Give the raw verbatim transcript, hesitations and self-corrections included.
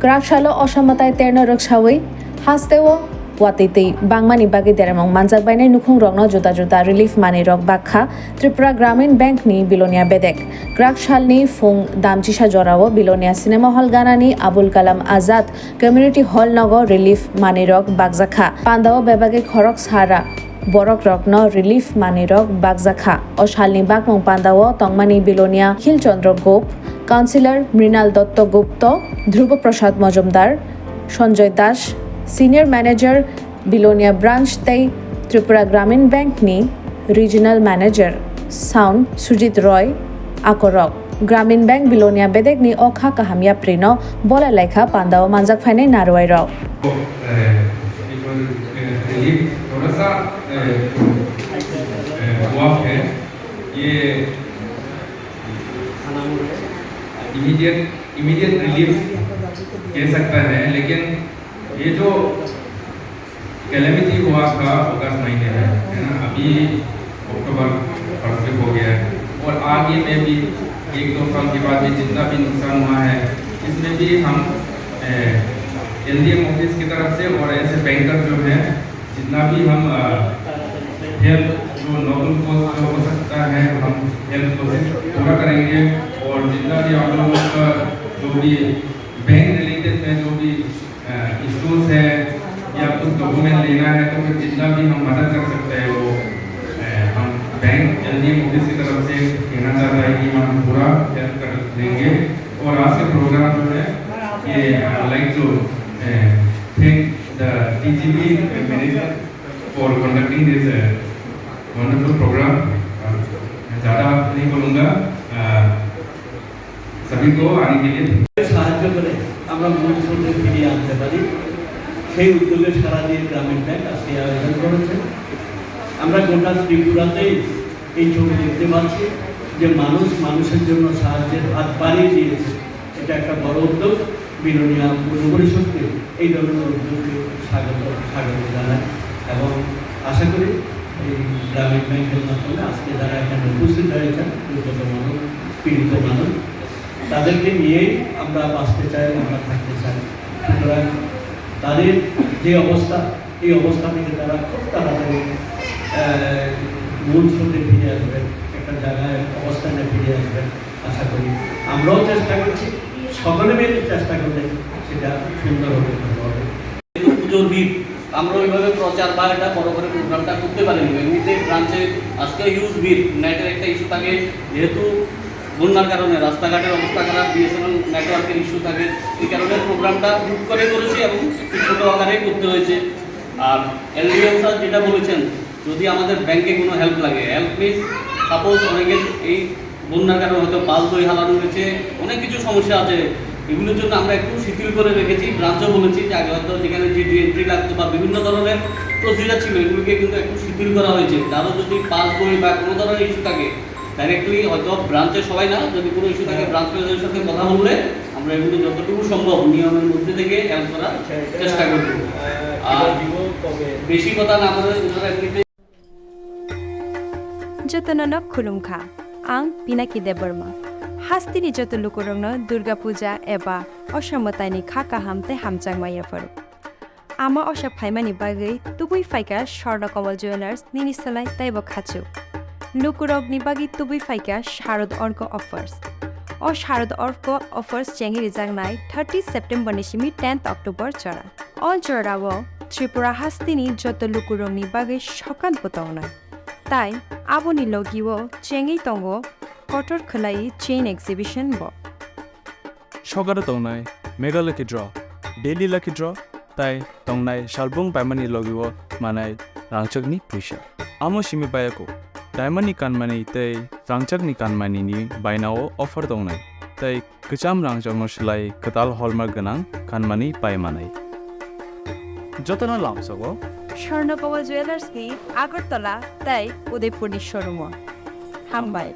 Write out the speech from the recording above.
Kwrak salo osa mwtai terno rwksawi hasteo watwi twi bangmani bagwi deremong manjak bainai nukhungrokno juda juda relief manwirok bakha Tripura Gramin Bank ni Bilonia bedek. Kwrak salni phung damchisa jorao Bilonia Cinema Hall ganani Abul Kalam Azad Community Hall nogo relief manwirok bakjakha. Pandao bebagwi khorok sara borokrokno relief manwirok bakjakha. O salni bakmung pandao tongmani Bilonia Khil Chandra Gup, Councillor Mrinal Dotto Gupto, Dhruba Prasad Majumdar, Sanjoy Das, Senior Manager, Bilonia Branch tei Tripura Gramin Bank ni Regional Manager, Sound, Sujit Roy, akorok. Gramin Bank Bilonia bedekni o kha kaham yaprino bolai laikha pandao manjak phainai narwai rok. Eh, थोड़ा सा, eh, eh, हुआ है। ये immediate, immediate relief कह सकता है, लेकिन ये जो कैलेमिटी हुआ था अगस्त महीने में, है ना, अभी अक्टूबर फर्स्ट वीक हो गया है, और आगे में भी एक दो साल के बाद भी जितना भी नुकसान हुआ है, इसमें भी हम एलडीएम ऑफिस की तरफ से और ऐसे बैंकर जो हैं, जितना भी हम हेल्प, जो नॉर्मल कॉज जो हो सकता है, हम हेल्प कोशिश पूरा करेंगे। और जितना भी आप लोगों का जो भी बैंक रिलेटेड में जो भी इश्यूज है या कुछ डॉक्यूमेंट लेना है, तो फिर जितना भी हम मदद कर सकते हैं, वो अ, हम बैंक एलडीएम ऑफिस की तरफ से कहना चाहता है कि हम पूरा हेल्प कर देंगे। और आज का प्रोग्राम जो है, ये like to thank the TGB management for conducting this wonderful programme. ज़्यादा नहीं बोलूँगा। अ, सभी को आने के लिए। সাহায্য করে আমরা মূল স্রোতে ফিরিয়ে আনতে পারি, সেই উদ্যোগে সাড়া দিয়ে গ্রামীণ ব্যাংক আজকে আয়োজন করেছে। আমরা গোটা ত্রিপুরাতেই এই ছবি দেখতে পাচ্ছি যে মানুষ মানুষের জন্য সাহায্যের হাত বাড়িয়ে দিয়েছে। এটা একটা বড় উদ্যোগ। বিলোনিয়া পৌর পরিষদকে এই ধরনের উদ্যোগকে স্বাগত, স্বাগত জানাই এবং আশা করি এই গ্রামীণ ব্যাংকের মাধ্যমে আজকে যারা এখানে উপস্থিত হয়েছেন, দুর্গত মানুষ, পীড়িত মানুষ, তাদেরকে নিয়েই আমরা বাঁচতে চাই, আমরা থাকতে চাই। সুতরাং তাদের যে অবস্থা, এই অবস্থা থেকে তারা খুব তাড়াতাড়ি, আহ, মূল স্রোতে ফিরে আসবেন, একটা জায়গায় অবস্থানে ফিরে আসবেন। আশা করি আমরাও চেষ্টা করছি, সকলে মিলে চেষ্টা করলে সেটা সুন্দর হবে, ভালো হবে। যেহেতু পুজোর ভিড়, আমরা ওইভাবে প্রচার বা এটা বড় করে প্রোগ্রামটা করতে পারিনি। এমনিতে ব্রাঞ্চে আজকে হিউজ ভিড়, নেটের একটা ইস্যু থাকে, যেহেতু বন্যার কারণে রাস্তাঘাটের অবস্থা খারাপ, বিএসএনএল নেটওয়ার্কের ইস্যু থাকে, এই কারণে প্রোগ্রামটা হুট করে করেছি এবং একটু ছোটো আকারেই করতে হয়েছে। আর এলডিএম স্যার যেটা বলেছেন, যদি আমাদের ব্যাংকে কোনো হেল্প লাগে, হেল্প মিনস সাপোজ অনেকের এই বন্যার কারণে হয়তো পাস বই হারানো হয়েছে, অনেক কিছু সমস্যা আছে, এগুলোর জন্য আমরা একটু শিথিল করে রেখেছি। ব্রাঞ্চও বলেছি যে আগে হয়তো যেখানে জিডি এন্ট্রি লাগতো বা বিভিন্ন ধরনের প্রসিজার ছিল, এগুলোকে কিন্তু একটু শিথিল করা হয়েছে। কারো যদি পাস বই বা কোনো ধরনের ইস্যু থাকে, ডাইরেক্টলি হয়তো ব্রাঞ্চে সবাই না, যদি কোনো ইস্যু থাকে ব্রাঞ্চ ম্যানেজারের সাথে কথা বললে আমরা এগুলো যতটুকু সম্ভব নিয়মের মধ্যে থেকে হেল্প করার চেষ্টা করব। আর বেশি কথা না বলে ওনারা এমনিতে Jotono no khulumkha, ang Pinaki Debbarma. Hasteni joto lukurokno Durga Puja eba Osa Mwtaini kha kaham tei hamjakma yapharo. Ama osa phaimani bagwi tubui phaikha Swarna Kamal Jewellers nini slai teibo khachuk. Lukurokni bagwi tubui phaikha Sharad Orko Offers. O Sharad Orko Offers chengwi rijaknai thirty September ni simi tenth October jora. O jorao Tripura hasteni joto lukurokni bagwi sokat bo tongnai. Tai aboni logio chengwi tongo kotor khwlai chain exhibition bo. Sokaro tongnai Mega Lucky Draw, Daily Lucky Draw, tai tongnai salbung paimani logio manai rangchakni puisa. Amo simi bayako, diamond ni kanmani tei rangchakni kanmani ni bainao offer tongnai, tei kwcham rangchakno swlai kwtal hallmark gwnang kanmani pai manai. Jotono lamsogo Swarna Kamal Jewellers ni Agartala tei Udaipur ni showroom o. Hambai.